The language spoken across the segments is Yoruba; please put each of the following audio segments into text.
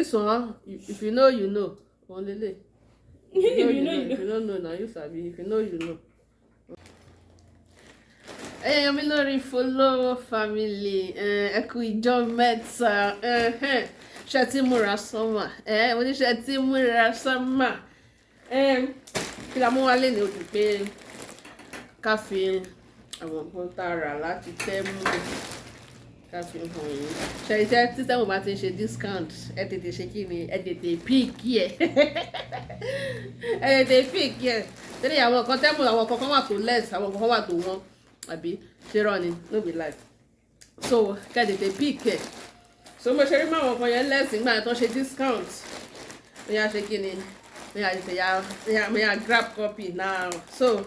This one, if you know, you know. Òun lélẹ̀. If you know, you If know. you no know, na you sabi. If you know, you know. Ẹ̀yin mi lórí Fọlọ́wọ́ family, ẹ kú ìjọ mẹ́ta. Ṣe tí múra summer? Mo ní ṣe tí múra summer? Kí la mú wálé ní ojú pé ká fi àwọn nǹkan tá a rà láti Temu, ká fi hàn yín. Ṣe iṣẹ́ tí Temu bá ti ń ṣe discount, ẹ tètè ṣe kí ni, ẹ tètè pick ẹ, ẹ tètè pick ẹ. Tẹ́lẹ̀ àwọn nǹkan Temu, àwọn nǹkan kan wà tó less, àwọn nǹkan kan wà tó wọ́n, àbí ṣé rọ ni? No be lie. So kẹ́ tètè pick ẹ. So mo ṣe rí mọ́ àwọn nǹkan yẹn less nígbà tó ń ṣe discount, mo yà ṣe kí ni, mo yà tètè ya, mo yà grab copy now. So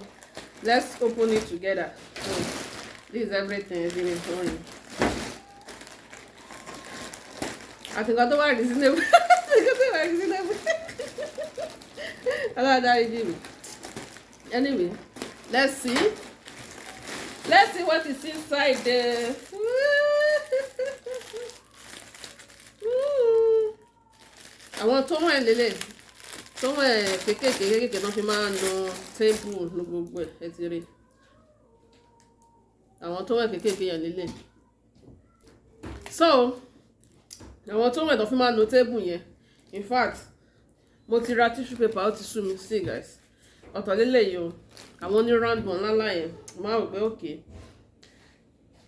let's open it together. So this is everything. Ẹ ti rí fún yín àti nǹkan tó wà reasonable, nǹkan tó wà reasonable. Aláàdárí jì mí. Anyway, let's see, let's see what is inside the àwọn tó wọ̀n lélẹ̀, tó wọ̀n kéékèèké kéékèèké tó fi máa ń nu table, nu gbogbo ẹ̀. Ẹ ti rí àwọn tó wọ̀n kéékèèké yẹn lélẹ̀. So àwọn tó wọ̀n tó fi máa ń nu table yẹn, in fact, mo ti ra tissue paper, ó ti sú mi. See guys, ọ̀tọ̀ lélẹ̀ yìí o. Àwọn ní round one ńláńlá yẹn, mo máa rò pé okay,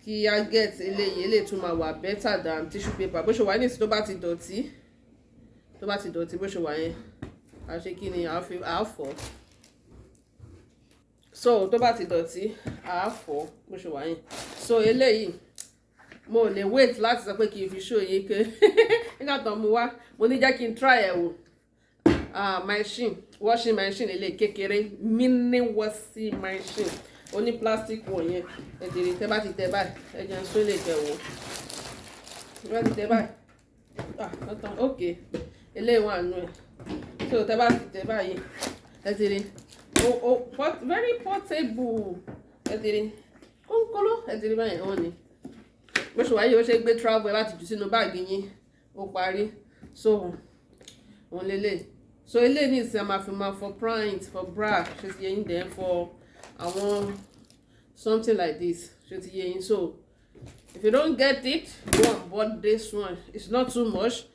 kí á get eléyìí. Eléyìí tún máa wà better than tissue paper. Bó ṣe wà ní ìsìn, tó bá ti dọ̀tí, tó bá ti dọ̀tí, bó ṣe wà yẹn, a ṣe kí ni, a fi a fọ̀. So tó bá ti dọ̀tí, a fọ̀ bó ṣe wà yẹn. So eléyìí, mo lè wait láti sọ pé kí n fi show yín pé nígbà tó mú wá, mo ní jẹ́ kí n try ẹ̀ wò. Machine, washing machine eléyìí kékeré, mini washing machine oní plastic wọ̀nyẹn. Ẹ ti rí, tẹ́ bá ti tẹ báyìí, ẹ jẹ́ n sún lè kẹ̀ wò. Tẹ́ bá ti tẹ báyìí, ah, ọ̀tàn, ok, eléyìí wà nù ẹ̀. So tẹ́ bá ti tẹ báyìí, ẹ ti rí o port, very portable. Ẹ ti rí kónkóló, ẹ ti rí báyìí. Wọ́n ni bó ṣe wáyé, ó ṣe gbé travel, ẹ bá ti jù sínú báàgì yín, ó parí. So òun lélẹ̀. So eléyìí ní ìsìn, a máa fi máa fọ pant, fọ bra, ṣe ti yé yín? Then fọ àwọn something like this, ṣe ti yé yín? So if you don't get it, go and board this one. It's not too much.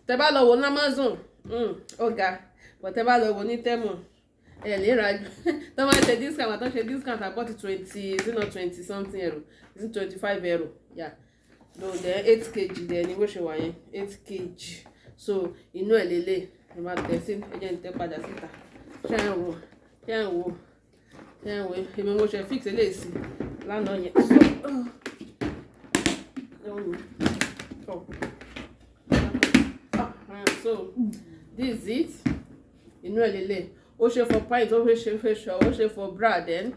Tẹ́ bá lọ wo ní Amazon, ó ga, but tẹ́ bá lọ wo ní Temu, ẹ lè ra jù. Tó máa ń ṣe discount, àtọ́ ṣe discount, I bought 20, is it not 20 something euro? Is it €25? Yeah, no, then 8 kg dẹ̀ ni bó ṣe wà yẹn, 8 kg. So inú ẹ̀ lélẹ̀, ẹ máa tẹ̀ sí, ẹ jẹ́ n tẹ́ padà síta. Ṣé ẹ̀ ń wò? Ṣé ẹ̀ ń wò? Ṣé ẹ̀ ń wò? Èmi mo ṣe fix eléyìí sí lánàá yẹn. So so this is it. Inú ẹ̀ lélẹ̀. Ó ṣe fọ pant, ó ṣe fọ, ó ṣe fọ bra, then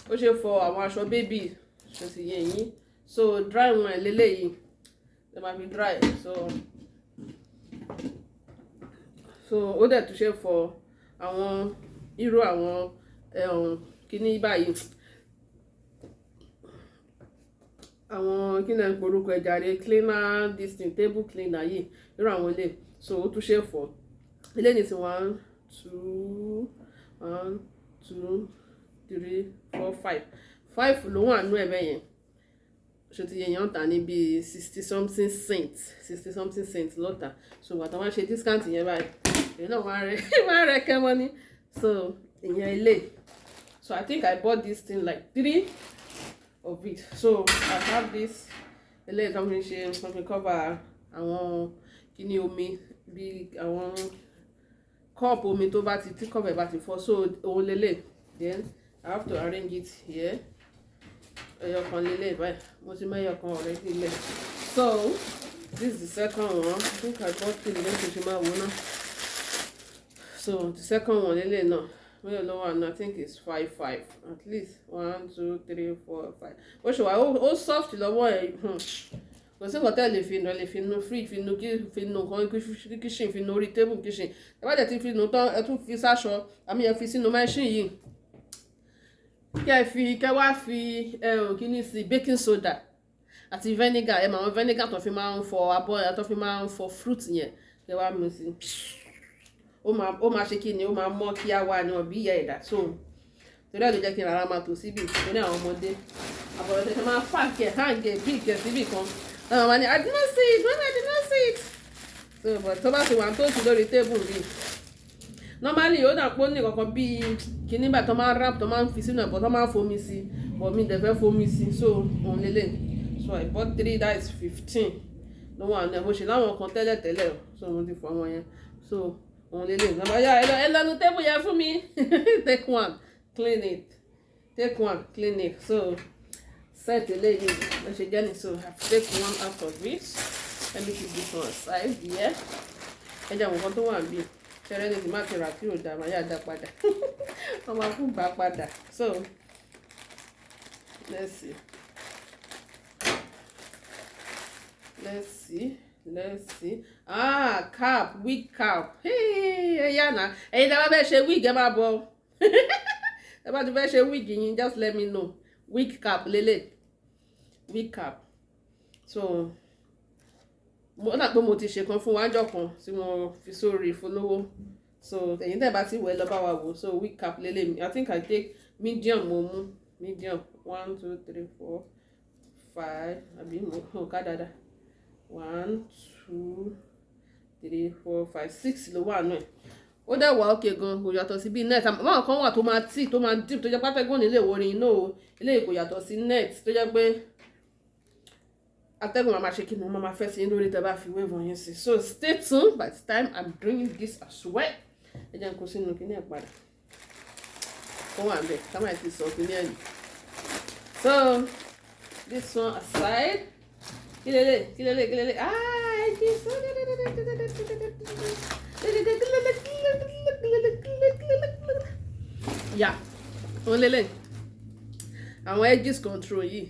ó ṣe fọ àwọn aṣọ baby, ṣe ti yé yín? So dry one ẹ̀ lélẹ̀ ẹ máa fi dry. So ó dẹ̀ tún ṣe fọ àwọn irú àwọn kíní báyìí, àwọn kí náà ń porúkọ ẹja rẹ, cleaner, this thing, table cleaner yìí, irú àwọn ilé. So ó tún ṣe fọ ilé ní ti one, two, one, two, three, four, five. Five ló wà nú ẹ̀ bẹ́ẹ̀ yẹn. Ṣe ti yẹn tà ní bíi 60 something cent, 60 something cent lọ́tà. So ìgbà tó wọ́n ṣe discount yẹn báyìí, èyí náà máa rẹ kẹ́mọ́ ní. So ìyẹn ilé. So I think I bought this thing, like three of it. So I have this eléyìí tó fi ṣe, tó fi cover àwọn kíní omi, bí àwọn cup omi tó bá ti, tí cover bá ti fọ́. So òun lélẹ̀. Then I have to arrange it here. Ẹyọ kan lélẹ̀ báyìí, mo ti mọ ẹyọ kan already lẹ̀. So this is the second one. I think I bought three. Lẹ́sìn ṣe máa wò náà. So the second one lélẹ̀ náà, mélòó ló wà náà? I think it's five, five at least. One, two, three, four, five. Ó ṣe wà, ó soft lọ́wọ́ ẹ̀. Kò sí nǹkan tẹ́ lè fi nù. Ẹ lè fi nu fridge, fi nu kí, fi nu nǹkan kitchen, fi nu orí table kitchen. Ẹ bá dẹ̀ ti fi nu tán, ẹ tún fi sáṣọ àmì, ẹ fi sínú machine yìí, kẹ́ ẹ fi, kẹ́ wá fi kíní sí, baking soda àti vinegar. Ẹ mọ àwọn vinegar tó fi máa ń fọ abọ́, tó fi máa ń fọ fruit yẹn. Kẹ wá mú sí, ó máa ṣe kí ni, ó máa mọ́ kí á wá ní ọ̀bí ìyá ẹ̀dá. So torí ẹ̀ ló jẹ́ kí n rárá máa tò síbì, torí àwọn ọmọdé àbọ̀rọ̀ tẹ̀sán máa pack ẹ̀, hang ẹ̀ bí ìkẹ́ síbì kan náà, máa ní, "I did not see it when I did not see it." So, but tó bá ti wà tó sí lórí table bíi normally, ó dà pé ó ní kankan bíi kíní báyìí tó máa ń wrap, tó máa ń fi sínú ẹ̀bọ̀, tó máa ń fomi sí, but mi dẹ̀ fẹ́ fomi sí. So òun lélẹ̀. So I bought three, that is 15 ló wà ní ẹ̀. Mo ṣe láwọn kan tẹ́lẹ̀ tẹ́lẹ̀, so mo ti fọ wọn yẹn. So òun lélẹ̀. Nàbà yá, ẹ lọ́nu table yẹn fún mi. Take one, clean it. Take one, clean it. So set eléyìí ló ṣe jẹ́ ní. So I take one out of it. Let me keep this one aside here. Ẹ jẹ́ àwọn nǹkan tó wà níbí ṣẹlẹ̀ ní ti má ti rà tí ò dá, máa yá dá padà, wọ́n máa kú gbà padà. So let's see, let's see, let's see. Ah, cap, wig cap. Ẹ yá nà, ẹ̀yin tí a bá fẹ́ ṣe wig, ẹ máa bọ̀. Ẹ bá ti fẹ́ ṣe wig yín, just let me know. Wig cap lélẹ̀, wig cap. So mo dà pé mo ti ṣe kan fún wájọ kan tí mo fi sórí ìfọlọ́wọ́. So ẹ̀yin tẹ́ bá ti wẹ̀, lọ bá wa wò. So wig cap lélẹ̀ mi. I think I take medium, mo mú medium. One, two, three, four, five, àbí mo ká dáadáa? One, two, three, four, five, six ló wà nù ẹ̀. Ó dẹ̀ wà òkè gan, kò yàtọ̀ sí bíi net. Àwọn kan wà tó máa tí tó máa deep, tó jẹ́ pátẹ́gùn nílé ìwòrin inú o. Eléyìí kò yàtọ̀ sí net, tó jẹ́ pé atẹ́gùn máa ma ṣe kí ni, wọ́n máa fẹ́ sí lórí tẹ́ bá fi weave yín sí. So stay tuned. By the time I'm doing this as well, ẹ jẹ́ n kó sínú kíní ẹ̀ padà, ó wà níbẹ̀ ká má ti sọ kíní ẹ̀ yìí. So this one aside. Kí lélẹ̀, kí lélẹ̀, kí lélẹ̀? Ah, ẹ jí sọ. Yà wọ́n lélẹ̀, àwọn edges control yìí,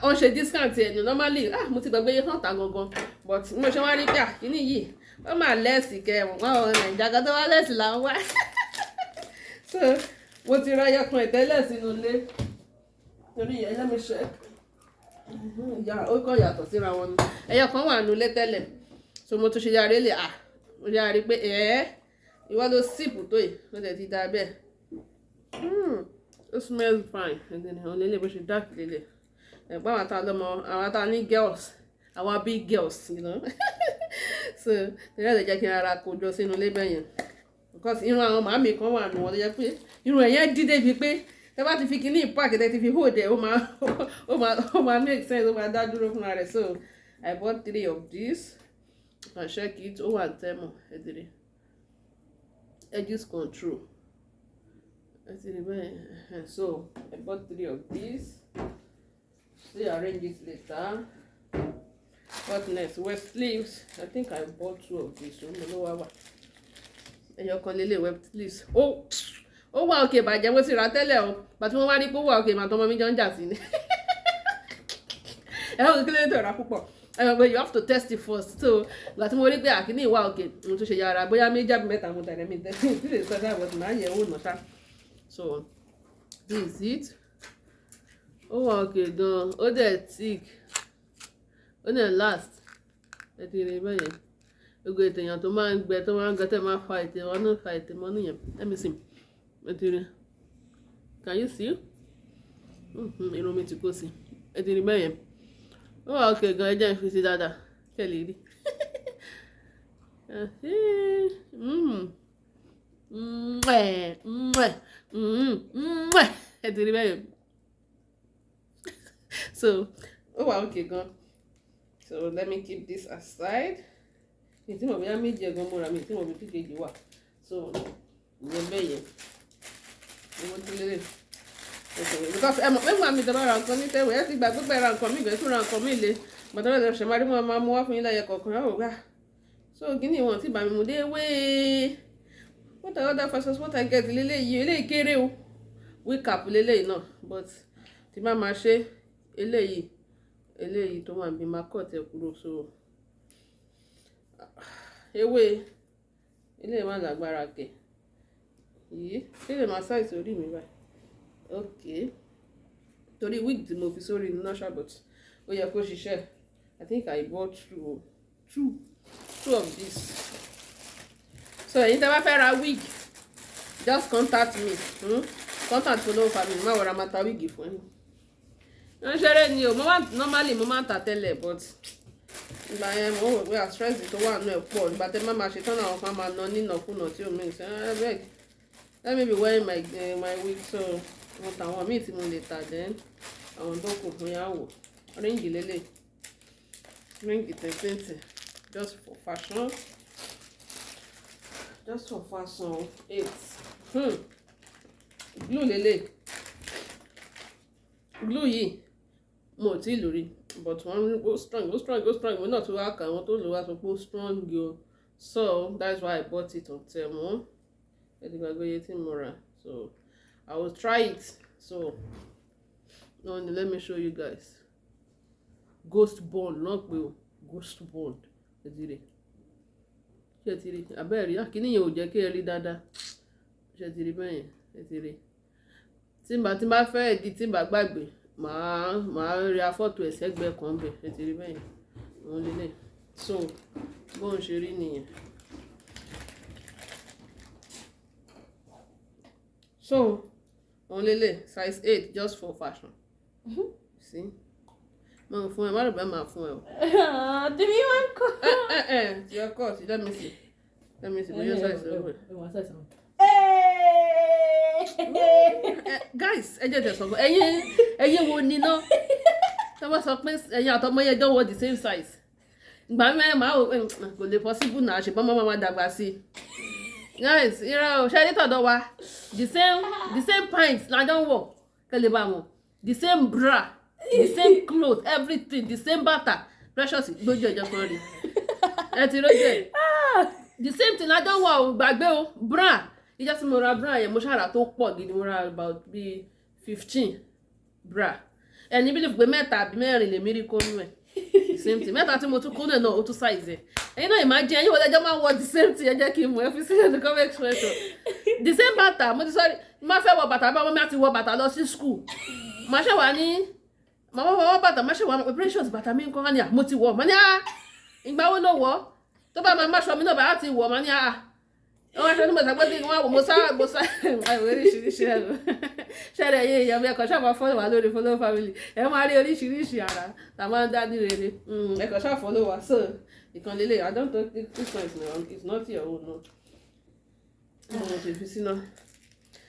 wọ́n ṣe discount ẹ̀ ní. Normally, ah, mo ti gbàgbé iye tán ta gangan, but mo ṣe wá rí pé kíní yìí, wọ́n máa less kẹ́ wọ́n. Nàìjíríà kan tó wá less là ń wá. So mo ti ra ẹyọkan ìtẹ́lẹ̀ sínú ilé torí ẹ. Let me check. Ya, ó kàn yàtọ̀ síra wọn ni. Ẹyọ kan wà nínú ilé tẹ́lẹ̀, so mo tún ṣe yára lè, ah, mo yára rí pé ẹ̀ ìwọ ló síìpù tó yìí, ó dẹ̀ ti da bẹ́ẹ̀. Ó smell fine. And then àwọn ilé bó ṣe dark lélẹ̀ ẹ̀gbọ́n, àwọn tá lọ́mọ, àwọn tá ní girls, àwọn big girls. So torí ẹ̀ lè jẹ́ kí n rárá kó jọ sínú ilé bẹ́ẹ̀ yẹn, because irun àwọn màámi kan wà nù wọ́n tó jẹ́ pé irun ẹ̀ yẹn dí débi pé tẹ́ bá ti fi kíní pack, tẹ́ ti fi hold ẹ̀, ó máa make sense, ó máa dá dúró fúnra rẹ̀. So I bought three of this. You can check it. Ó wà tẹ́mọ̀, ẹ ti rí edges control, ẹ ti rí bẹ́ẹ̀. So I bought three of this. Still arrange it later. What next? Wet sleeves. I think I bought two of these. Ó ló wá wà, ẹyọ kan lélẹ̀. Wet sleeves, ó wà òkè bàjẹ́. Mo ti rà tẹ́lẹ̀ o, bàtí wọ́n wá rí pé ó wà òkè, màá tọmọ mi jọ ń jà sí ni ẹ ó kílódé tó rà púpọ̀. Ẹ mọ̀ pé you have to test it first. So ìgbà tí mo rí pé àkíní ìwà òkè, mo tún ṣe yàrá bóyá méjì àbí mẹ́ta mo tẹ̀lé mi tẹ́sí tí lè sọ ṣáà, but màá yẹ̀ wò nà ṣá. So this is it. Ó wà òkè gan, ó dẹ̀ thick, ó dẹ̀ last. Ẹ ti rí bẹ́yẹn, gbogbo ètò èèyàn tó máa ń gbẹ, tó máa ń gbẹ, tẹ́ máa fa ètè wọn náà, fa ètè mọ́ nìyẹn. Let me see. Ẹ ti rí, can you see? Irun mi ti kó sí. Ẹ ti rí bẹ́yẹn, ó wà òkè gan. Ẹ jẹ́ n fi sí dáadáa kẹ́ lè rí. Ẹ ti rí bẹ́yẹn. So ó wà òkè gan. So let me keep this aside. Mi tí mo bóyá méjì ẹ̀gan mo rà, mi tí mo bí tí kejì wà. So ìyẹn bẹ́ẹ̀ yẹn ni mo ti lélẹ̀, because ẹ mọ̀ pé màmí tẹ́ bá ra nǹkan ní tẹ́wọ̀, ẹ ti gbà pípẹ́ ra nǹkan mi ìgbẹ́ tún ra nǹkan mi le gbàtọ́ bẹ́ẹ̀ ṣe máa rí, wọn máa mú wá fún yín lẹ́yẹ kọ̀ọ̀kan. Ẹ wò gbà. So kíní wọn tí bá mi mú dé wéé. What I order versus what I get lélẹ́yìí. Eléyìí kéré o, wig cap lélẹ́yìí náà, but tí bá máa ṣe eléyìí, eléyìí tó wà níbí, máa cut ẹ̀ kúrò. So ewé eléyìí má lágbára kẹ̀ yìí, ṣé lè máa size orí mi báyìí? Ok, torí wig tí mo fi sórí ní náà, but ó yẹ kó ṣiṣẹ́. I think I bought two of this. So ẹ̀yin tẹ́ bá fẹ́ ra wig, just contact me, Contact Folowo Family. Má wọra, máa ta wig fún yín. Ń ṣeré ni o. Mo máa normally, mo máa ń tà tẹ́lẹ̀, but ìgbà yẹn mo wò pé stress tó wà nù ẹ̀ pọ̀. Ìgbà tẹ́ má máa ṣe tán, àwọn kan máa ná nínàkúnà tí omi ṣe. Abeg, let me be wearing my wig. So mo tà àwọn míì tí mo lè tà, then àwọn tó kù fún yà wò. Ring lélẹ̀, ring tẹ̀tẹ̀tẹ̀, just for fashion, just for fashion. Eight, Glue lélẹ̀. Glue yìí mo ò tí ì lò rí, but wọ́n ó strong, ó strong, ó strong. Mo náà tún wá kà, àwọn tó lò wá sọ pé ó strong o, so that's why I bought it on Temu. Ẹ ti gbàgbé iye tí mo rà, so I will try it. So no, let me show you guys. Ghost bond náà pé o, ghost bond. Ẹ ti rí? Ṣé ẹ ti rí? Abẹ́ẹ̀ rí kíní yẹn ò jẹ́ kí ẹ rí dáadáa. Ṣé ẹ ti rí bẹ́ẹ̀ yẹn? Ẹ ti rí? Tí n bá fẹ́ di, tí n bá gbàgbé, màá rí afọ́tò ẹ̀ sẹ́gbẹ̀ẹ́ kan bẹ̀. Ẹ ti rí bẹ́ẹ̀ yẹn? Òun lélẹ̀. So bóun ṣe rí nìyẹn. So òun lélẹ̀, size 8, just for fashion. See, mo fún ẹ, má rò bẹ́ẹ̀, máa fún ẹ o. Tèmi wá ń kọ́. Ẹ ẹ ẹ ti ọkọ ti, let me see, let me see bóyá size ẹ wẹ̀. Guys, ẹ jẹ́ tẹ̀sán fún ẹ̀yin. Ẹ̀yin wo ni ná tí wọ́n sọ pé ẹ̀yin àtọmọ yẹn jọ wọ the same size? Ìgbà mẹ́rin máa wò kò lè possible náà, ṣùgbọ́n mọ́ máa dàgbà sí i. Guys, irọ́ o. Ṣe ní tọ̀dọ̀ wa, the same pint la jọ ń wọ̀, kẹ́ lè bá wọn, the same bra, the same cloth, everything, the same bàtà. Precious, gbójú ẹjọ́ kan rí ẹ ti rójú ẹ. The same thing la jọ ń wọ̀ o. Gbàgbé o, bra. Ìjọ́ tí mo ra bra yẹn, mo ṣàrà tó pọ̀ gidi. Mo ra about bíi 15 bra. Ẹni bí lè pé mẹ́ta àbí mẹ́rin lèmi rí kó nú ẹ̀. The same thing mẹ́ta tí mo tún kó nú ẹ̀ náà, ó tún size ẹ̀. Ẹ̀yin náà imagine, ẹ̀yin wọlé ẹjọ́ máa ń wọ the same thing? Ẹ jẹ́ kí n mọ̀, ẹ fi sílẹ̀ ní comment section. The same bàtà, mo ti sọ, má fẹ́ wọ bàtà bá wọn mi àti wọ bàtà lọ sí school, màá ṣe wà ní màá wọ bàtà, má ṣe wà Precious, bàtà mi ń kọ́ ní à mo ti wọ̀. Mo ní à ìgbà wo ló wọ̀? Tó bá máa máṣọ mi náà bá ti wọ̀, mo ní à wọ́n aṣọ ní mo sàgbé tí wọ́n wò. Mo sá àwọn oríṣiríṣi ẹ̀rọ ṣẹlẹ̀ yé èèyàn mi. Ẹ̀kọ́ ṣáà máa follow wa lórí Follow Family, ẹ máa rí oríṣiríṣi àrà tá a máa ń dá ní rere. Ẹ̀kọ́ ṣáà follow wa. So ìkan lélẹ̀, I don't think this one is my own. It's not your own, no. Mo ti fi sínú.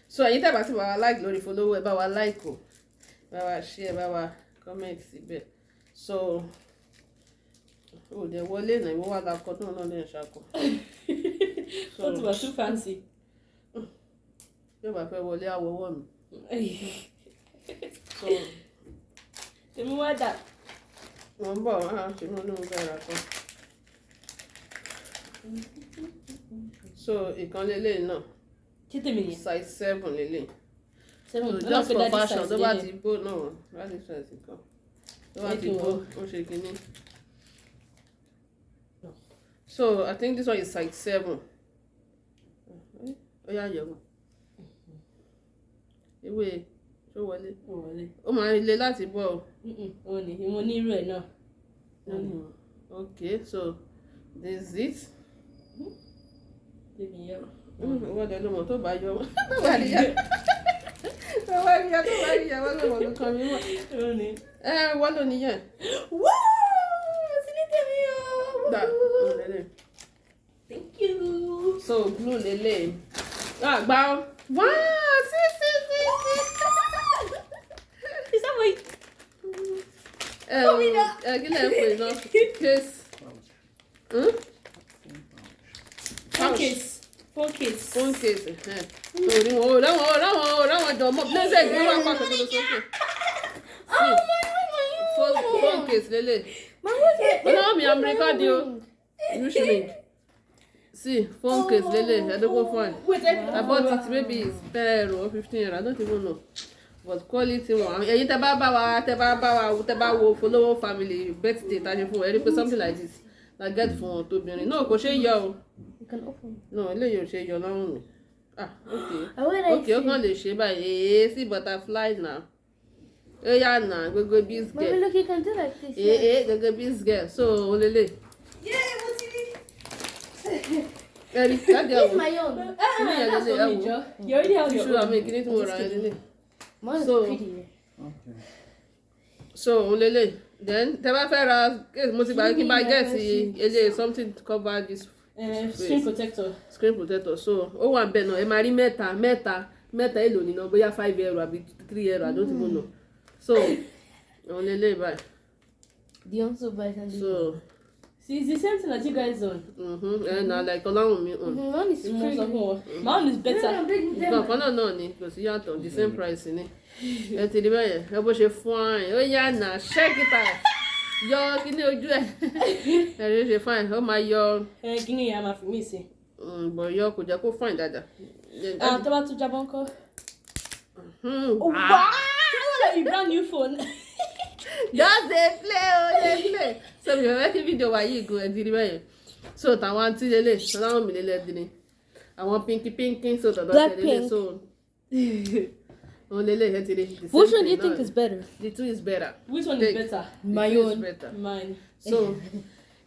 So ẹ̀yin tẹ́ bá sì bá wa like lórí Follow, ẹ bá wa like o, bá wa share, bá wa comment síbẹ̀. So o dẹ̀ wọlé náà, ìwọ wà lákọ tó náà lè ṣàkọ. Ó ti wà too fancy. Bí o bá fẹ́ wọlé, àwọ̀wọ́ mi. So Tèmi wá dà? Mo ń bọ̀ á, ṣe mo ní mo fẹ́ ra kan. So ìkan lélẹ̀ náà. Ṣé tèmi nìyẹn? Size 7 lélẹ̀. 7. So just for fashion, tó bá ti bó náà, daddy size kan tó bá ti bó, ó ṣe kínní. So I think this one is size 7. Ó yá, yẹ̀wò ewé tó wọlé. Wọlé. Ó máa ń le láti bọ́ ọ. Ó ní mo ní irú ẹ̀ náà. Okay, so this is it. Tèmi yẹ. Wọ́n dẹ̀ ló mọ̀ tó bá yọ, tó bá rí ya, tó bá rí ya, tó bá rí ya, wọ́n ló mọ̀ ló kàn mí mọ̀. Ó ní. Ẹ wọ́n ló níyẹn. Wáá, sí ní tèmi o. Gbà ó lélẹ̀. Thank you. So blue lélẹ̀. Ah, gbà ó. Wáá, sí sí sí sí. Is that my Ẹ ẹ kí lẹ̀ ń pè náà? Case. Hmm? Phone case? Phone case. Phone case. Orí wọn ò ráwọn, ò ráwọn, ò ráwọn jọ mọ́ blazed gbé wá pàtó tó sókè. Oh my my my. Phone case lélẹ̀. Ọlọ́wọ́ mi, I'm recording o. Which ring? See, phone case lélẹ̀, ẹ̀dógún fine. Wait, I bought it, maybe it's 10 euro or 15 euro, I don't even know. But quality wọn. Ẹ̀yin tẹ́ bá bá wa, tẹ́ bá bá wa, tẹ́ bá wo Follow Family birthday tá a ṣe fún wọn, ẹ rí pé something like this la get fún wọn tóbìnrin. No, kò ṣe é yọ o. You can open. No, eléyìí ò ṣe é yọ lọ́rùn mi. Ah, okay. I want to Okay, ó kàn lè ṣe báyìí. Èé, sí butterfly náà. Ó yà nà gbogbo biz Mommy, girl. look, you can do like this. Èé Yeah. èé, gbogbo biz girl. So, ó lélẹ̀. Yeah, mo ti rí. Ẹ rí jáde This is àwọn. my own. Kíní yẹn That's lélẹ̀ for ẹ me, wò. Joe. You already have your Ṣúra own. mi kíní tí mo rà yẹn lélẹ̀. Mine is prettier. Okay. So òun lélẹ̀. Then tẹ bá fẹ́ ra case, mo ti gbà kí n bá get eléyìí, something to cover this Screen protector. Screen protector. So ó wà bẹ́ẹ̀ náà, ẹ máa rí mẹ́ta mẹ́ta mẹ́ta. Èlò nínú bóyá €5 àbí €3, I don't even know. So òun lélẹ̀ báyìí. The also buy something. So See, it's the same thing that you guys own. Ẹ na like Ọláwùnmí own. Mine is Mo pretty. sọ fún wọn. My own is better. Nǹkan kan náà náà ni, kò sí yàtọ̀, the same price ni. Ẹ ti rí bẹ́yẹn, ẹ bó ṣe fine. Ó yá nà, check it out. Yọ kíní ojú ẹ, ẹ rí ṣe fine, ó máa yọ. Ẹ kíní yẹn a máa fi mí sí. Bọ̀ yọ kò jẹ́ kó fine dáadáa. Ah, tó bá tún jábọ́ ńkọ́? Oh, Wow! Like a brand new phone. Just dey play o, dey play. So mi ò fẹ́ kí fídíò wa yìí gun. Ẹ ti rí bẹ́yẹn. So tàwọn àǹtí lélẹ̀, tọ́láwọn mi lélẹ̀ dín ní àwọn pinky pinky, so tọ̀dọ̀ tẹ̀ lélẹ̀. Blackpink. So òun lélẹ̀, ẹ ti rí the same Which one do thing you think náà. is better? The two is better. Which one is Take. better? The My two is own. better. Mine. So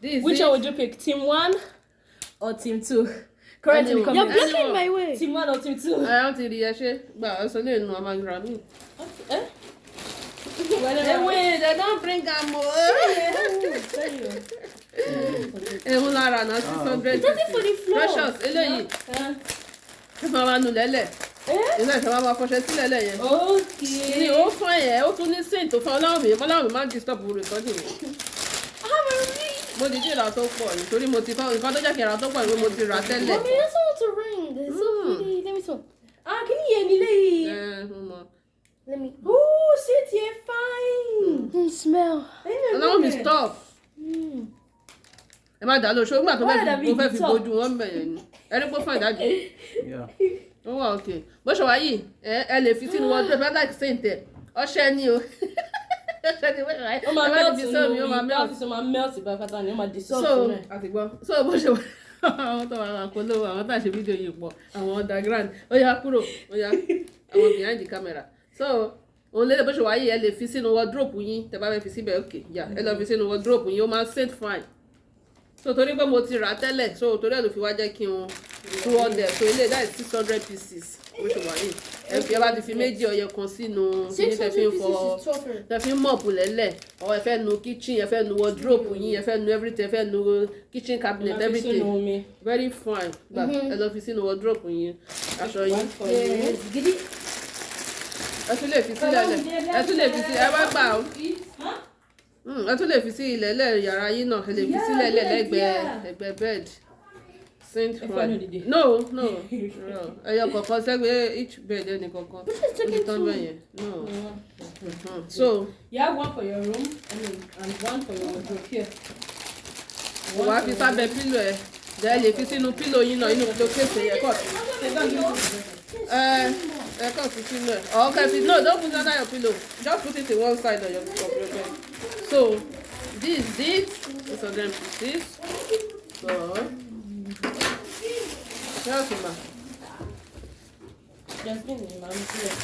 this is Which it. one would you pick? Team one or team two? Correct in the Anyone. You're comments. blocking Anyone. my way. Team one or team two? Ẹ wọ́n ti rí ẹ ṣe gbà ẹ sọ lè nu amagra mi. Okay. Eh? Hey, wait, they don bring am o. Sorry. Ehun lára na 600. It's for the floor. Precious eléyìí ṣé máa ma nu lẹ́lẹ̀ iná ìṣẹ́ máa ma fọṣẹ sílẹ̀ lẹ̀ yẹn. Okay. Ní ó fún ẹ̀, ó tún ní scent tó fún Ọláwùmí. Ọláwùmí máa ń disturb recording mi. Mo dìde ìrà tó pọ̀ nítorí mo ti kọ́ nǹkan tó jẹ́ kí n ra tó pọ̀ ni pé mo ti rà tẹ́lẹ̀. Mommy, I also want a ring. It's so pretty. Let me smell. Ah, kíní yẹn nílé yìí. Ẹ mo mọ̀. Let me Ooh, sit here, fine. Smell. Ọláwùmí, stop. Ẹ má dà lóṣù nígbà tó fẹ́ fi mo fẹ́ fi bójú wọn bẹ̀ yẹn ni. Ẹ rí pé fún ìdájọ́. Yeah. Ó wà òkè bó ṣe wá yìí. Ẹ lè fi sínú wardrobe bá like scent ẹ. Ọṣẹ ni o, ọṣẹ ni bó ṣe wá yìí. Ó máa Ẹ bá melt ti fi sómi, ó máa nínú melt. Ó máa melt bá pátá ni, ó máa dissolve So sínú ẹ̀. àti gbọ́. So bó ṣe wá, àwọn tó wà wà polówó, àwọn tá à ṣe fídíò yìí pọ̀, àwọn underground, ó yá kúrò, ó yá àwọn behind the camera. So òun lélẹ̀ bó ṣe wá yìí, ẹ lè fi sínú wardrobe yín tẹ bá fẹ́ fi síbẹ̀. Òkè yà, ẹ lọ fi sínú wardrobe yín, ó máa scent fine. So torí pé mo ti rà á tẹ́lẹ̀, so torí ẹ̀ ló fi wá jẹ́ kí n 200. So ilé, that is 600 pieces. Bó ṣe wà yìí, ẹ fi, ẹ bá ti fi méjì ọyẹ kan sínú kíní tẹ fi ń fọ, 600 pieces is tougher. Tẹ fi ń mop lẹ́lẹ̀ ọ, ẹ fẹ́ nu kitchen, ẹ fẹ́ nu wardrobe yín, ẹ fẹ́ nu everything, ẹ fẹ́ nu kitchen cabinet, Máa fi everything. sínú omi. Very fine. Gbà, ẹ lọ fi sínú wardrobe yín, aṣọ yín. One for you. Yes. Get it? Ẹ tún lè fi sílẹ̀ lẹ̀, ẹ tún lè fi sí, ẹ wá gbà ó. Ẹ tún lè fi sí ilẹ̀ lẹ̀ yàrá yín náà, ẹ lè fi sílẹ̀ lẹ̀ lẹ́gbẹ̀ẹ́ ẹgbẹ́ bed. Saint Ẹ fẹ́ ní òdìdí. No, no, no, ẹyọ kọ̀ọ̀kan sẹ́gbẹ̀ẹ́ each bed ẹnì kọ̀ọ̀kan. Which is Ó ti tán taking two. bẹ́ẹ̀ yẹn. No. So You have one for your room, I mean, and one for your wardrobe here. Wàá fi sábẹ́ pillow ẹ dẹ́, lè fi sínú pillow yín náà, inú pillowcase yẹn kọ́ ẹ, ẹ kàn fi sínú ẹ or kẹ́ fi. No, don't put it under your pillow, just put it in one side of your bed. So this is it, 600 pieces. So ṣé ma Jasmine ni màá ń sílẹ̀.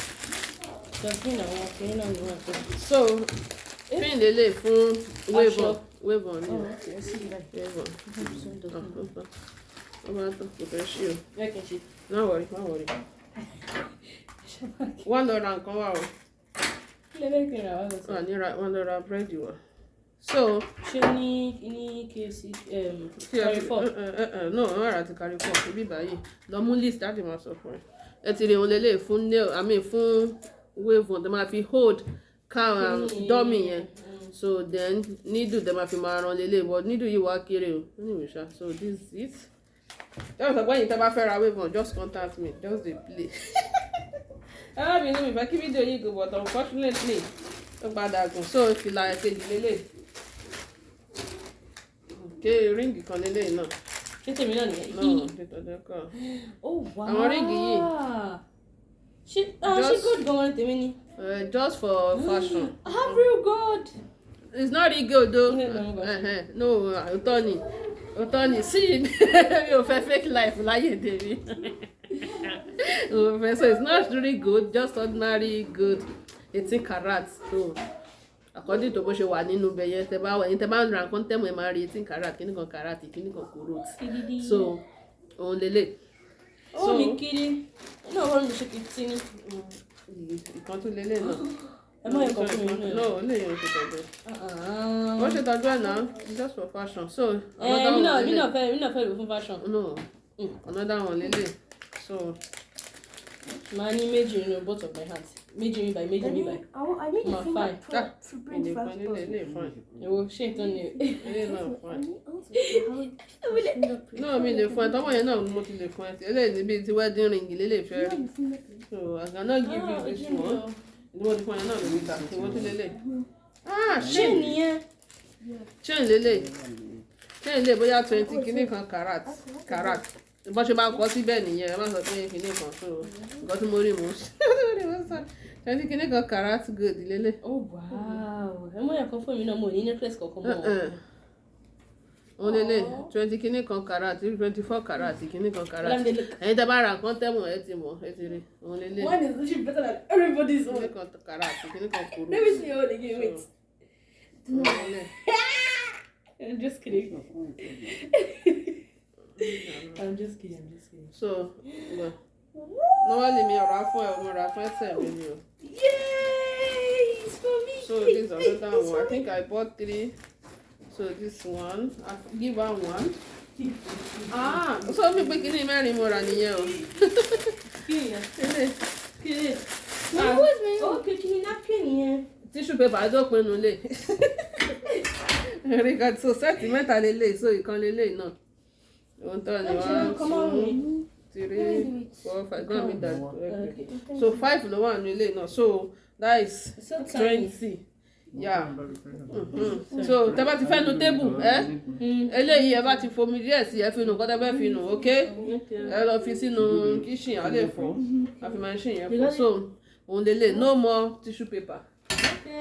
Jasmine, àwọn ọkùnrin náà ni wọ́n pè. So pin lele fún weave on. Aṣọ. Weave on ni. Oh, okay, ó sì báyìí. Weave on. Ah, ó tán, ó máa tán, kò fẹ́ ṣí o. Bẹ́ẹ̀ kì í ṣe. Má worry, má worry, wọ́n lọ ra nǹkan wá o. Kí lè bẹ́ẹ̀ kí n rà wá lọ sí? Wọ́n ní ra, wọ́n lọ ra búrẹ́dì wá. So Ṣé ní KFC tí a fi Carrefour? No, wọ́n rà ti Carrefour ibi báyìí. Lọ mú list láti máa sọ fún ẹ. Ẹ ti rí òun lélẹ̀ fún nail, I mean fún weave on tẹ máa fi hold ká dummy yẹn. So then needle tẹ máa fi máa ran lélẹ̀, but needle yìí wá kéré o. Anyway ṣá, so this is it. Tẹ́wọ̀n sọ pé ẹ̀yin tẹ́ bá fẹ́ ra weave on, just contact me. Just dey play. Ẹ má bínú, mi fẹ́ kí fídíò yìí gùn, but unfortunately ó padà gùn. So fìlà kejì lélẹ̀, ké ring kan lélẹ̀ náà. Ṣé tèmi náà nìyẹn? Náà tètè kọ́. Oh wow. Àwọn ring yìí. Ṣé ah, ṣé gold gan-an tèmi ni? Just for fashion. I have real gold. It's not real gold o. No, no, no. No, òótọ́ ni, òótọ́ ni. Sí, mi ò fẹ́ fake life láyé tèmi, mi ò fẹ́. So it's not really gold, just ordinary gold, 18 karat. So according to bó ṣe wà nínú ibẹ̀ yẹn, tẹ bá wà yín, tẹ bá ń ra nǹkan tẹ́mu, ẹ máa rí 18 karat, kíní kan karat, kíní kan corot. So Òun lélẹ̀. Owó mi kéré. Inú ọwọ́ mi ṣe kìtì ní. Ìkan tún lélẹ̀ náà. Ẹ má yẹ kàn fún mi nínú ẹ̀. No, ó lè yẹn ṣe tọ́jú ẹ̀. Wọ́n ṣe tọ́jú ẹ̀ náà just for fashion. So Ẹ another mi náà one mi lélẹ̀. náà fẹ́ mi náà fẹ́ lò fún fashion. No, another one lélẹ̀. So Màá ní méjì nínú both of my hands. Méjì mi báyìí, méjì mi báyìí. I need Ma, a fine. fingerprint to print ilé first fine lélẹ̀, ilé fine. Èwo ṣé ìtàn ni? Ilé náà fine. Fingerprint. Náà mi lè fún ẹ, tọwọ́ yẹn náà mo ti lè fún ẹ. Eléyìí níbi tí wedding ring lélẹ̀ fẹ́ rí. So I cannot give you this one. Ìdí mo ti fún ẹ náà lórí ìta. Ìwọ tún lélẹ̀. Ah, Ṣé chain. nìyẹn? Chain lélẹ̀. Chain lè bóyá 20 kìíní kan carat. Carat. Bọ́n ṣe máa kọ́ síbẹ̀ nìyẹn, ẹ má sọ pé kìíní kan, so nǹkan tí mo rí mò ń ṣe. 20 kìíní kan carat gold lélẹ̀. Oh wow. Ẹ mọ̀ yẹn kan fún mi náà, mo ò ní necklace kankan mọ́. Òun lélẹ̀ 20 kìíní kan carat, 24 carat, kìíní kan carat. Let me look. Ẹ̀yin tẹ́ bá ra nǹkan tẹ́mọ̀, ẹ ti mọ̀, ẹ ti rí. Òun lélẹ̀. Mine is literally better than everybody's Kìíní own. kan carat, kìíní kan kúrú. Let me see your own again. Wait. Òun lélẹ̀. I'm just kidding. I'm just kidding. I'm just kidding. So, well, normally mi ọ̀rá fún ẹ, mo rà fún ẹsẹ̀ mi ni o. Yay! It's for me. So this is another one. I think I bought three. So this one, I give her one. Ah, so mi pé kíní mẹ́rin mo rà nìyẹn o. Kí ni yẹn? Ilé Kí ni? Wait, where's my Oh, kí ni napkin yẹn? Tissue paper tó pinnu lé. Rí so set mẹ́ta lélẹ̀, so ìkan lélẹ̀ náà. Ohun tó ní one, two, three, four, five. Go and meet that. Okay. So five ló wà nínú ilé náà. So that is So tiny. 20. Yeah. So tẹ́ bá ti fẹ́ nu table ẹ eléyìí, ẹ bá ti fomi díẹ̀ sí, ẹ fi nù kọ́ tẹ́ fẹ́ fi nù, ok. Okay. Ẹ lọ fi sínú kitchen, á lè fọ̀, á fi machine yẹn fọ̀. So òun lélẹ̀, no more tissue paper.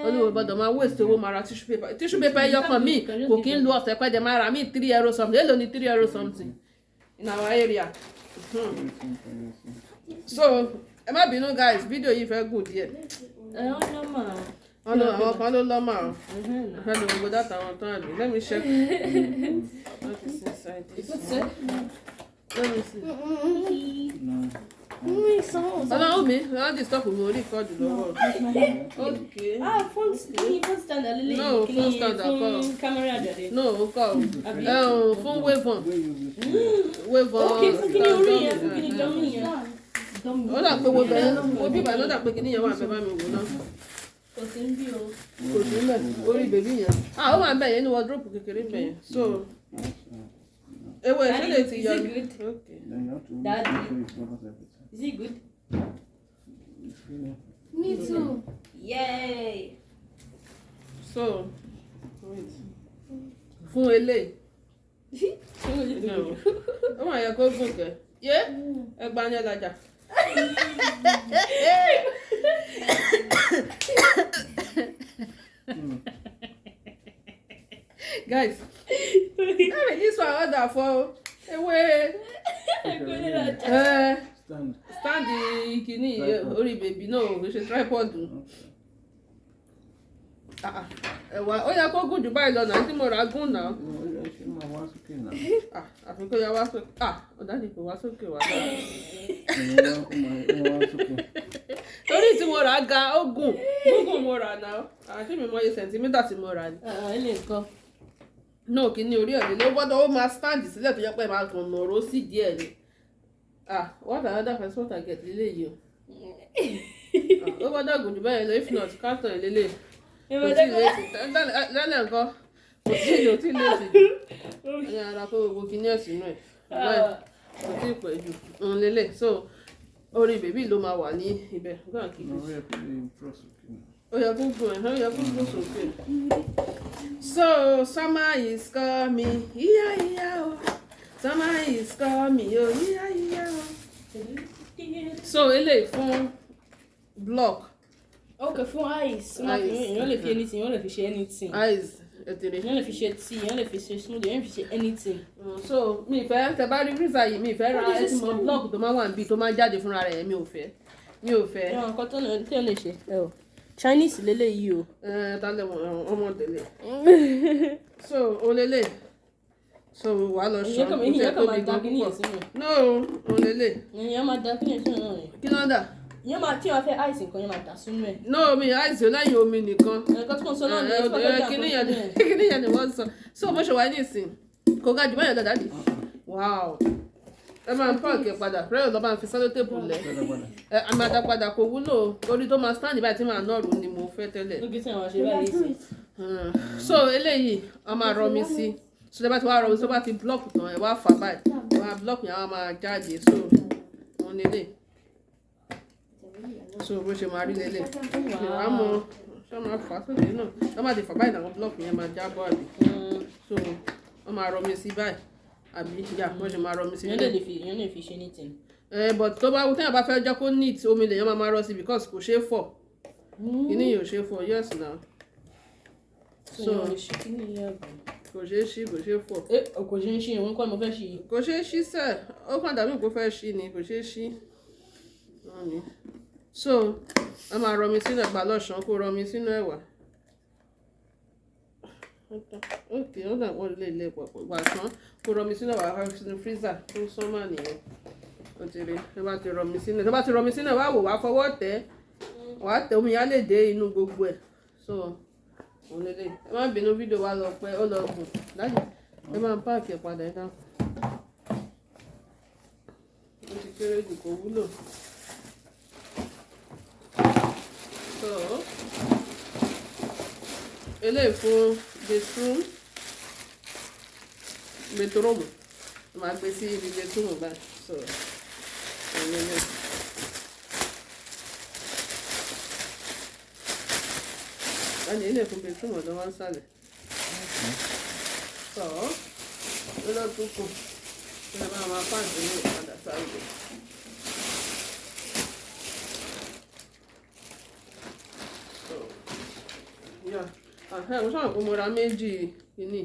Olúwo gbọ́dọ̀ máa waste owó máa ra tissue paper. Tissue paper ẹyọ kan míì kò kí ń lo ọ̀sẹ̀ pẹ́, dẹ̀ máa rà míì €3 something. Èló ni €3 something in our area? So ẹ má bínú guys, fídíò yìí fẹ́ gùn díẹ̀. Ẹ ọ́n lọ́ mà. Wọn lọ, àwọn kan ló lọ́ mà ó fẹ́ lo gbogbo data wọn tán àbí? Let me check what is inside this one. Let me see. Ọlọ́run mi wọ́n ti stop mi orí record lọ́wọ́. Okay. Ah, phone, kí ni phone stand alele? No, phone stand kọ́. Fún camera jáde. No, ó kọ́ Àbí? o, fún wave on, wave on. Okay, fún kí ni orí yẹn, fún kí ni dummy yẹn. Ó dà pé wo bẹ̀rẹ̀ wo bíbá ló dà pé kí níyẹn wà bẹ́ẹ̀, bá mi wò náà. Kò sí ń bí o. Kò sí mbẹ̀, orí baby yẹn, ah, ó wà ń bẹ̀ yẹn ní wardrobe kékeré ń bẹ̀ yẹn. So ewé ìṣẹ̀lẹ̀ ti yọ Is ni. it good? Okay. Daddy. Is it good? Me too. Yay! So wait, fún eléyìí ó mà yẹ kó gùn kẹ yé ẹgbàá ní ẹlàjà. Guys, no be this one order for ewé ẹ Stand. Stand kìíní Tripod. orí baby náà kò ṣe tripod. Ah, ah, ẹ̀wà ó yẹ kó gùn jù báyìí lọ náà tí mo rà gùn náà. Ṣé máa wá sókè náà? Ah, àfi kó yá wá sókè. Ah, ọ̀dájú kò wá sókè wá dáa. Ó máa wá sókè. Torí tí mo rà ga, ó gùn gúngùn mo rà náà, àti mi mọ iye centimetre tí mo rà ni. Ilé nǹkan. Náà kí ní orí ẹ̀ lé, ó gbọ́dọ̀ ó máa stand sílẹ̀ tó yẹ pé máa kàn nọ̀rọ̀ sí díẹ̀ ni. Ah, what another person, what I get lélẹ́yìí o. Ah, ó gbọ́dọ̀ gùn jù bẹ́ẹ̀ lọ, if not carton ẹ̀ lélẹ̀ kò tí ì létí lẹ́lẹ̀ nǹkan, kò tí ì létí jù ẹni ara kó gbogbo kíní ẹ̀ sínú ẹ̀. Wàláì, kò tí ì pẹ́ jù òun lélẹ̀. So orí baby ló máa wà ní ibẹ̀. Go and keep it. Ó yẹ kó lè draw sókè náà. Ó yẹ kó gùn ẹ̀, ó yẹ kó gùn sókè. So summer is coming, ìyá ìyá o. Summer is coming o, ìyá ìyá o. So eléyìí fún block. Ok, fún ice. Ice. Èèyàn lè fi anything, èèyàn lè fi ṣe anything. Ice ètèrè. Èèyàn lè fi ṣe tea, èèyàn lè fi ṣe smoothie, èèyàn lè fi ṣe anything. So mi fẹ́ tẹ bá rí freezer yìí, mi fẹ́ ra What is ẹ tí this mo thing? block tó máa wà níbi tó máa jáde fúnra rẹ̀ yẹn, mi ò fẹ́, mi ò fẹ́. Àwọn nǹkan tó lè tó lè ṣe. Ẹ o. Chinese lélẹ́yìí o. Ẹ ta lè wọ ọmọ tẹ́lẹ̀. So òun lélẹ̀. So wàá lọ Ìyẹn ṣan. kàn Kò tiẹ̀ ìyẹn kàn máa tóbi da gan kíní yẹn púpọ̀. sínú ẹ̀. No, òun lélẹ̀. Ìyẹn máa da kíní yẹn sínú náà ni. Kí ló ń dà? Ìyẹn máa tí wọ́n fẹ́ ice nǹkan yẹn máa dà sínú ẹ̀. No, mi ice lẹ́yìn omi nìkan. Ẹ̀kan tí mo sọ náà nìyẹn tí wọ́n fẹ́ dà Kíní nǹkan yẹn sínú ẹ̀. kíní yẹn ni wọ́n sọ. So bó ṣe wà ní ìsìn, kò ga jù báyọ̀ lọ daddy. Wow. Ẹ máa ń pọ́ọ̀kì padà, Rẹ́yọ̀ lọ́ máa ń fi sálótèpù lẹ̀. Padà padà. Ẹ a máa dá padà, kò wúlò orí tó máa stand báyìí tí màá nọ̀rù ni mo fẹ́ tẹ́lẹ̀. Lókè tí àwọn ṣe Yeah, báyìí do sí. it. So eléyìí a máa rọmi sí. So tẹ́ bá ti wá rọmi tó bá ti block tán, ẹ wá fà báyìí. Ẹ wá block yẹn á máa jáde. So òun lélẹ̀. So bó ṣe máa rí lélẹ̀. Ìwà mọ ṣé máa fà sókè náà. Tó bá ti fà báyìí làwọn block yẹn máa jábọ́ àbí. So wọ́n máa rọmi sí báyìí àbí yà wọ́n ṣe máa rọmi sí Ìyẹn lélẹ̀. lè fi ìyẹn lè fi ṣe anything. Ẹ but tó bá téèyàn bá fẹ́ jẹ́ kó neat, omi lèèyàn máa máa rọ sí because kò ṣeé fọ̀. Kíní yìí ò ṣeé fọ̀, yes now. So So ìyẹn lè ṣe kíní yẹn àbí. kò ṣeé ṣí, kò ṣeé fọ̀. Ẹ kò ṣe ń ṣe òun kọ́ ni mo fẹ́ ṣe yìí. Kò ṣeé ṣí sẹ́, ó kàn dàbí kó fẹ́ ṣí ni, kò ṣeé ṣí. Náà ni. So a máa rọmi sínú ẹ̀pà lọ́sàn-án, kó rọmi sínú ẹ̀wà. Ok, ó dà wọ́n lè lè pọ̀ wà tán, kó rọmi sínú ẹ̀wà, wá fi sínú freezer tó sánmà nìyẹn. Ó ti rí, tó bá ti rọmi sínú ẹ̀, tó bá ti rọmi sínú ẹ̀, wá wò, wá fọwọ́ tẹ̀, wá tẹ̀, omi yẹn á lè dé inú gbogbo ẹ̀. So òun lè lè. Ẹ má bínú, fídíò wa lọ pẹ́, ó lọ gùn. Daddy, ẹ máa pack ẹ̀ padà, ẹ dákun. Ó ti kéré jù, kò wúlò. So eléyìí fún bathroom, bathroom máa gbé sí ibi bathroom báyìí. So òun lélẹ̀. Ẹni eléyìí fún bathroom ọ̀dọ̀ wa ń sàlẹ̀. So ó lọ tún kù. Ṣé ẹ máa máa pàǹtí ní ìpadà sáré? So yeah. Àhẹ́ mo ṣáà kó mo ra méjì kìíní.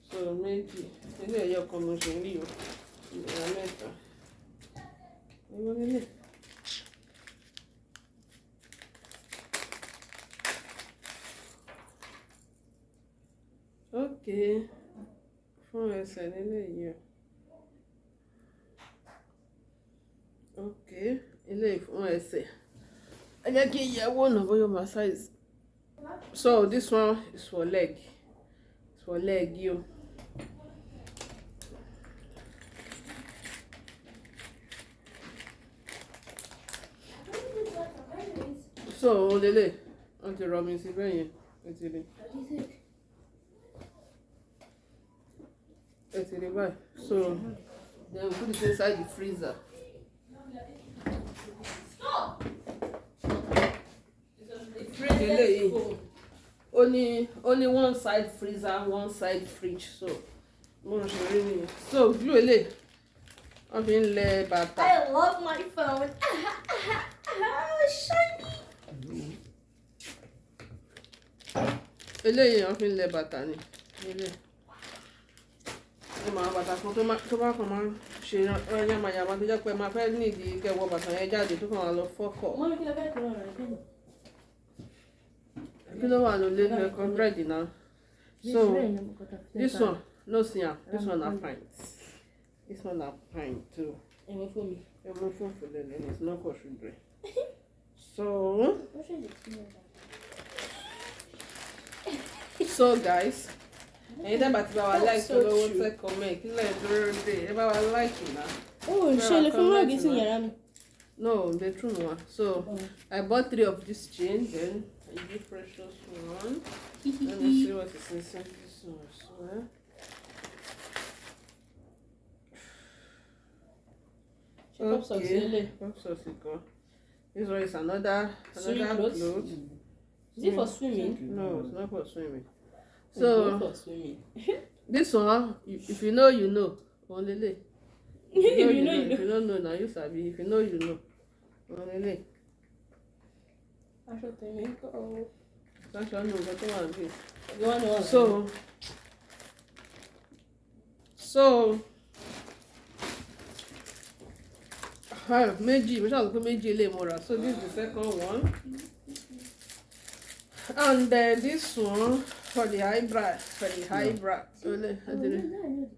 So méjì. Ilé ẹ̀yọ kan mo ṣe ń rí o. Mo ra mẹ́ta. Èwo lélẹ̀? Okay. Fún ẹsẹ̀ lélẹ̀ yìí o. Okay. Eléyìí fún ẹsẹ̀. Ẹ jẹ́ kí n yẹ̀ wò náà bóyá ó máa size. So this one is for leg. It's for leg yìí o. So òun lélẹ̀. Wọ́n ti rọ mi sí bẹ́ẹ̀ yẹn. Ẹ ti rí. What do you think? Ẹ ti rí báyìí. So then we put it inside the freezer. Stop! Eléyìí. Ó ní one side freezer, one side fridge. So mo ń ṣe rí nìyẹn. So glue eléyìí. Wọ́n fi ń lẹ bàtà. I love my phone. Shiny. Eléyìí wọ́n fi ń lẹ bàtà ni. Eléyìí. Ẹ máa bàtà kan tó bá kàn máa ń ṣe yamayama tó jẹ́ pé ẹ máa fẹ́ nídìí kẹ́ wọ bàtà yẹn jáde tó kàn máa lọ fọ́kọ̀. Mummy, kí ló fẹ́ kúrò rẹ̀ kí ni? Kí ló wà nílé ẹ̀kọ́ búrẹ́dì náà? So this one, no see am, this one na pint. This one na pint too. Ẹ mú fún mi. Ẹ mú fún fúlẹ̀ lẹ́nu, it's not for children. So so guys, ẹ̀yin tẹ́ bá ti bá wa like So lọ́wọ́ true. tẹ́ comment, kí lẹ̀ dúró dé, ẹ bá wa like náà. Ó ṣe lè fún rug sí yàrá mi. No, bedroom one. So I bought three of this chain, then I give precious one. Let me see what is inside this one as well. Ṣé cup socks lélẹ̀? Cup socks nìkan. This one is another Swimming another clothes? cloth. Is it for swimming? No, it's not for swimming. So So for swimming. this one, if you know, you know. Òun lélẹ̀. If you know, you If know. you don't know, na you sabi. If you know, you know. Òun lélẹ̀. Aṣọ tèmi ń kọ́ ọ. Aṣọ ní nǹkan tó wà níbí. You want to So méjì, mo ṣàlùkò pé méjì ilé mo rà. So this is the second one and then this one. For the eyebrow, for the eyebrow. Olè ẹdínrín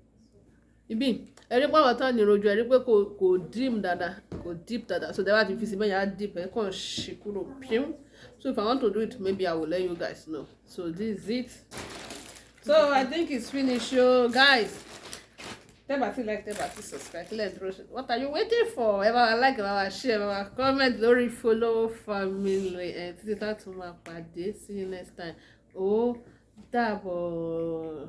ibi, ẹ rí pé àwọn tán ní rojú, ẹ rí pé kò dim dada, kò deep dada. So tẹ́ bá ti fi sí bẹ́ẹ̀ yẹn, á deep, ẹ kàn ṣì kúrò píún. So if I want to do it, maybe I will let you guys know. So this is it. So I think it's finished o, guys. Tẹ́ bá ti like, tẹ́ bá ti subscribe, kí lẹ̀ ń dúró ṣe? What are you waiting for? Ẹ bá wa like, ẹ bá wa share, ẹ bá wa comment lórí Follow Family ẹ títí tá a tún máa pàdé. See you next time. Ó dàbọ̀.